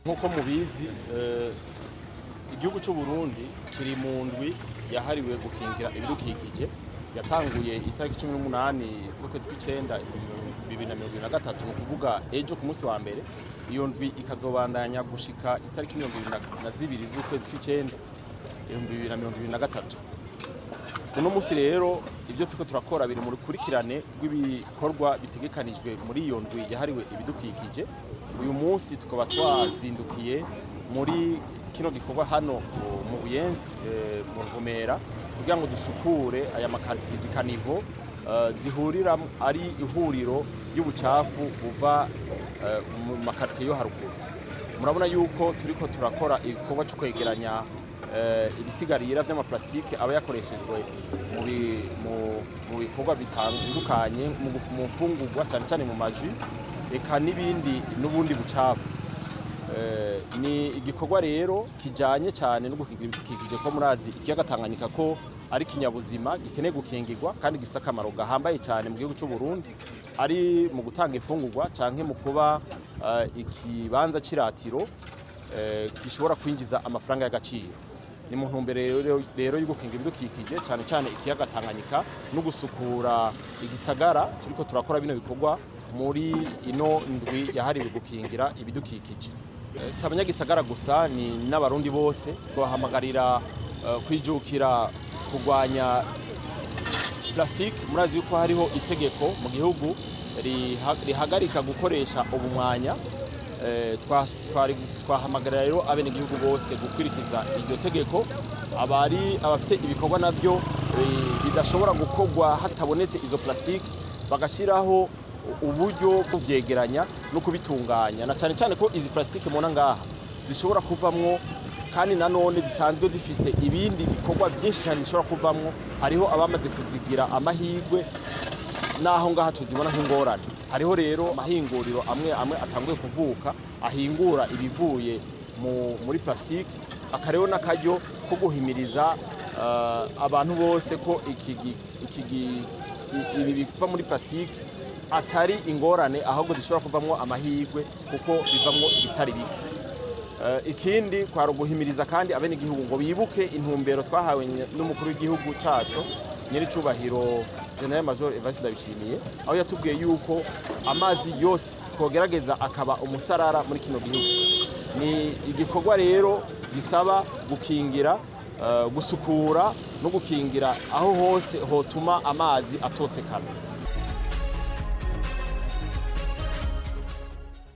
Nk'uko mubizi, igihugu cy'u Burundi kiri mu ndwi yahariwe gukingira ibidukikije, yatanguye itariki 18 z'ukwezi kw'icenda 2023, ni ukuvuga ejo ku munsi wa mbere. Iyo ndwi ikazobandanya gushika itariki 22 z'ukwezi kw'icenda 2023. Uno munsi rero ibyo turiko turakora biri mu rukurikirane rw'ibikorwa bitegekanijwe muri iyo ndwi yahariwe ibidukikije. Uyu munsi tukaba twazindukiye muri kino gikorwa hano mu Buyenzi, mu Ruvumera, kugira ngo dusukure aya izi caniveaux zihurira ari ihuriro ry'ubucafu buva mu ma quartiers yo haruguru. Murabona yuko turiko turakora igikorwa cyo kwegeranya ibisigarira vy'amaplastike aba yakoreshejwe mu bikorwa bitandukanye, mu mfungurwa, cyane cyane mu ma jus, eka n'ibindi n'ubundi bucafu. Ni igikorwa rero kijanye cyane no gukingira ibidukikije, ko murazi ikiyaga Tanganyika ko ari ikinyabuzima gikeneye gukingirwa kandi gifise akamaro gahambaye cyane mu gihugu cy'u Burundi, ari mu gutanga imfungurwa canke mu kuba ikibanza c'iratiro gishobora kwinjiza amafaranga y'agaciro. Ni mu ntumbero rero yo gukingira ibidukikije, cyane cyane ikiyaga Tanganyika, no gusukura igisagara, turiko turakora bino bikorwa muri ino ndwi yahariwe gukingira ibidukikije. Si abanyagisagara gusa, ni n'Abarundi bose. Twahamagarira kwijukira kurwanya plastique. Murazi yuko hariho itegeko mu gihugu rihagarika gukoresha ubumwanya. Twahamagarira rero abenegihugu bose gukurikiza iryo tegeko. Abari abafise ibikorwa navyo bidashobora gukorwa hatabonetse izo plastique, bagashiraho uburyo bwo kuvyegeranya no kubitunganya, na cyane cyane ko izi plastique mubona ngaha zishobora kuvamwo, kandi nanone zisanzwe zifise ibindi bikorwa byinshi cyane zishobora kuvamwo. Hariho abamaze kuzigira amahirwe, naho ngaha tuzibona nk'ingorane. Hariho rero amahinguriro amwe amwe atanguye kuvuka ahingura ibivuye muri plastique. Akarero n'akaryo ko guhimiriza abantu bose ko ibi biva muri plastique atari ingorane, ahubwo zishobora kuvamwo amahirwe, kuko bivamwo ibitari bike. Ikindi kwari uguhimiriza kandi abenegihugu ngo bibuke intumbero twahawe n'umukuru w'igihugu cacu, nyiricubahiro Général Major Evariste Ndayishimiye, aho yatubwiye yuko amazi yose twogerageza akaba umusarara muri kino gihugu. Ni igikorwa rero gisaba gukingira, gusukura no gukingira aho hose hotuma amazi atosekana.